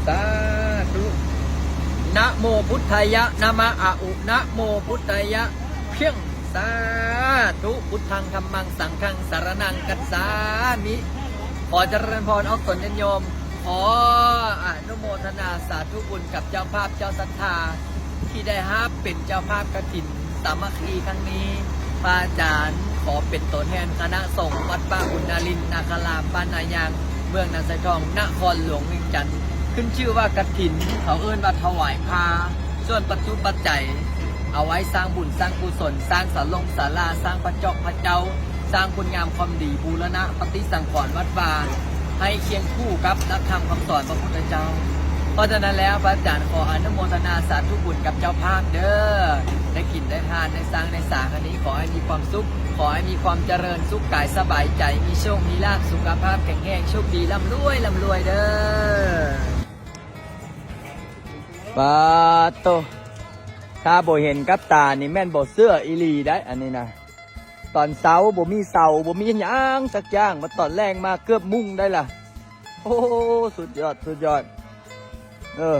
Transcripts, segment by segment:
ສາທຸ ນະໂມພຸດທາຍະ ນະມະອະອຸ ນະໂມພຸດທາຍະ ພຽງ ສາທຸ ພຸດທັງ ທຳມັງ ສັງຄັງ ສະຣະນັງ ກັດສາມິ. ຂໍຈະເລີນພອນອອກຕົນຍາດໂຍມ ຂໍອະນຸໂມທະນາສາທຸບຸນກັບເຈົ້າພາບເຈົ້າສັດທາ ທີ່ໄດ້ຮັບເປັນເຈົ້າພາບກະຖິນສາມັກຄີຄັ້ງນີ້. ພະອາຈານຂໍເປັນຕົວແທນຄະນະສົງວັດປ່າບຸນນາລິນນາຄາລາມ ບ້ານນາຍາງ ເມືອງນາຊາຍທອງ ນະຄອນຫຼວງວຽງຈັນ ຂຶ້ນຊື່ວ່າກະຖິນ ເຂົາເອີ້ນວ່າຖວາຍພາ ສ່ວນປັດຈຸປັດໄຈ ເອົາໄວ້ສ້າງບຸນສ້າງກຸສົນ ສ້າງສາລົງສາລາ ສ້າງພະເຈົ້າພະເຈົ້າ ສ້າງຄຸນງາມຄວາມດີ ບູລະນະປະຕິສັງຂອນວັດວາ ໃຫ້ຄຽງຄູ່ກັບຫຼັກທຳຄຳສອນພະພຸດທະເຈົ້າ. ເພາະສະນັ້ນແລ້ວ ພະອາຈານຂໍອະນຸໂມທະນາສາທຸບຸນກັບເຈົ້າພາບເດີ້ ໄດ້ກິນໄດ້ທານ ໄດ້ສ້າງໄດ້ສາອັນນີ້ ຂໍໃຫ້ມີຄວາມສຸກ ຂໍໃຫ້ມີຄວາມຈະເລີນສຸກກາຍສະບາຍໃຈ ມີໂຊກມີລາບ ສຸຂະພາບແຂງແຮງ ໂຊກດີ ລ່ຳລວຍ ລ່ຳລວຍເດີ້. ປາດໂຕ ຖ້າບໍ່ເຫັນກັບຕານີ້ແມ່ນບໍ່ເຊື່ອອີ່ຫຼີໄດ໋ ອັນນີ້ນະ. ຕອນເຊົ້າບໍ່ມີເສົາ ບໍ່ມີຫຍັງຈັກຢ່າງ ມາຕອນແລງມາເກືອບມຸງໄດ້ລະ. ໂອ້ ສຸດຍອດ ສຸດຍອດ. ເອີ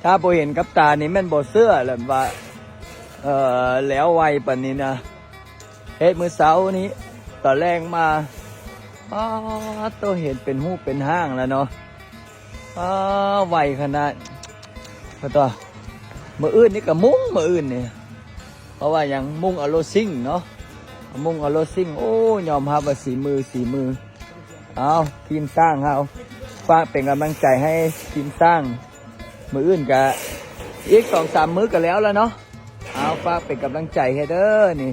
ຖ້າບໍ່ເຫັນກັບຕານີ້ແມ່ນບໍ່ເຊື່ອແຫຼະວ່າ ເອີ ແລ້ວໄວປານນີ້ນະ. ເຮັດມື້ເຊົ້ານີ້ ຕອນແລງມາ ປາດໂຕ ເຫັນເປັນຮູບເປັນຮ່າງແລ້ວເນາະ. ອ້າ ໄວຂະໜາດ. ພໍຕໍ່ ມື້ອື່ນນີ້ກະມຸງ ມື້ອື່ນນີ້ ເພາະວ່າຫຍັງ ມຸງເອົາໂລຊິງເນາະ ມຸງເອົາໂລຊິງ. ໂອ້ ຍອມຮັບວ່າສີມື ສີມື. ເອົາ ທີມຊ່າງເຮົາ ຝາກເປັນກຳລັງໃຈໃຫ້ທີມຊ່າງ. ມື້ອື່ນກະ ອີກສອງສາມມື້ກະແລ້ວລະເນາະ. ເອົາ ຝາກເປັນກຳລັງໃຈໃຫ້ເດີ້. ນີ້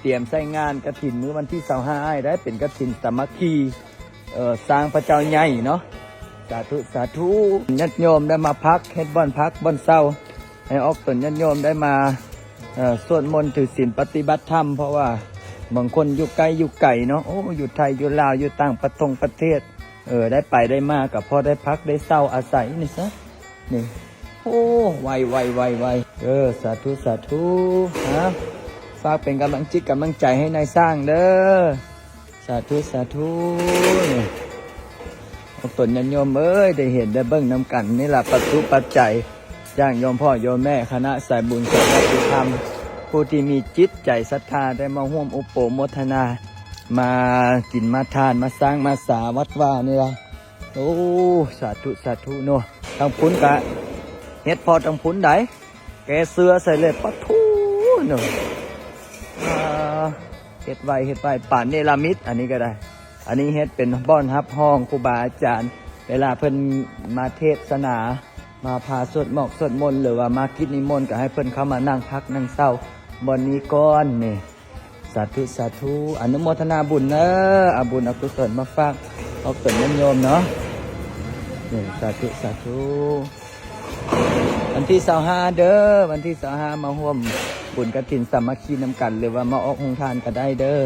ຕຽມໃຊ້ງານກະຖິນມື້ວັນທີຊາວຫ້າ ໃຫ້ໄດ້ເປັນກະຖິນສາມັກຄີ ເອີ ສ້າງພະເຈົ້າໃຫຍ່ເນາະ. ສາທຸ ສາທຸ. ຍາດໂຍມໄດ້ມາພັກ ເຮັດບ່ອນພັກບ່ອນເຊົາ ໃຫ້ອອກຕົນຍາດໂຍມໄດ້ມາ ເອີ ສວດມົນຖືສິນປະຕິບັດທຳ ເພາະວ່າບາງຄົນຢູ່ໃກ້ຢູ່ໄກເນາະ. ໂອ້ ຢູ່ໄທ ຢູ່ລາວ ຢູ່ຕ່າງປະຕົງປະເທດ ເອີ ໄດ້ໄປໄດ້ມາ ກະພໍໄດ້ພັກໄດ້ເຊົາອາໄສນີ້ຊະ. ນີ້ ໂອ້ ໄວ ໄວ ໄວ ໄວ. ເອີ ສາທຸ ສາທຸ. ຮະ ຝາກເປັນກຳລັງຈິດກຳລັງໃຈໃຫ້ນາຍຊ່າງເດີ້. ສາທຸ ສາທຸ. ນີ້ ອອກຕົນຍາດໂຍມເອີຍ ໄດ້ເຫັນໄດ້ເບິ່ງນຳກັນນີ້ລະ ປັດຈຸປັດໄຈ ຈາກໂຍມພໍ່ໂຍມແມ່ ຄະນະສາຍບຸນສາຍຍາຕິທຳ ຜູ້ທີ່ມີຈິດໃຈສັດທາ ໄດ້ມາຮ່ວມອົບໂປໂມທະນາ ມາກິນມາທານ ມາສ້າງມາສາວັດວານີ້ລະ. ໂອ້ ສາທຸ ສາທຸເນາະ. ທາງພຸ້ນກະເຮັດພໍ້ທາງພຸ້ນໃດ໋ ແກເສື້ອໃສ່ເລີຍ ປະໂທ້ເນາະ. ອ່າ ເຮັດໄວ ເຮັດໄວ ປານເນລະມິດ. ອັນນີ້ກະໄດ້ ອັນນີ້ເຮັດເປັນບ່ອນຮັບຮອງຄູບາອາຈານ ເວລາເພິ່ນມາເທດສະໜາ ມາພາສວດໝອກສວດມົນ ຫຼືວ່າມາກິດນິມົນ ກະໃຫ້ເພິ່ນເຂົ້າມານັ່ງພັກນັ່ງເຊົາບ່ອນນີ້ກ່ອນ. ນີ້ ສາທຸ ສາທຸ. ອະນຸໂມທະນາບຸນເດີ້ ເອົາບຸນເອົາກຸສົນມາຝາກອອກຕົນຍາດໂຍມເນາະ. ນີ້ ສາທຸ ສາທຸ. ວັນທີຊາວຫ້າເດີ້ ວັນທີຊາວຫ້າ ມາຮ່ວມບຸນກະຖິນສາມັກຄີນຳກັນ ຫຼືວ່າມາອອກໂຮງທານກະໄດ້ເດີ້.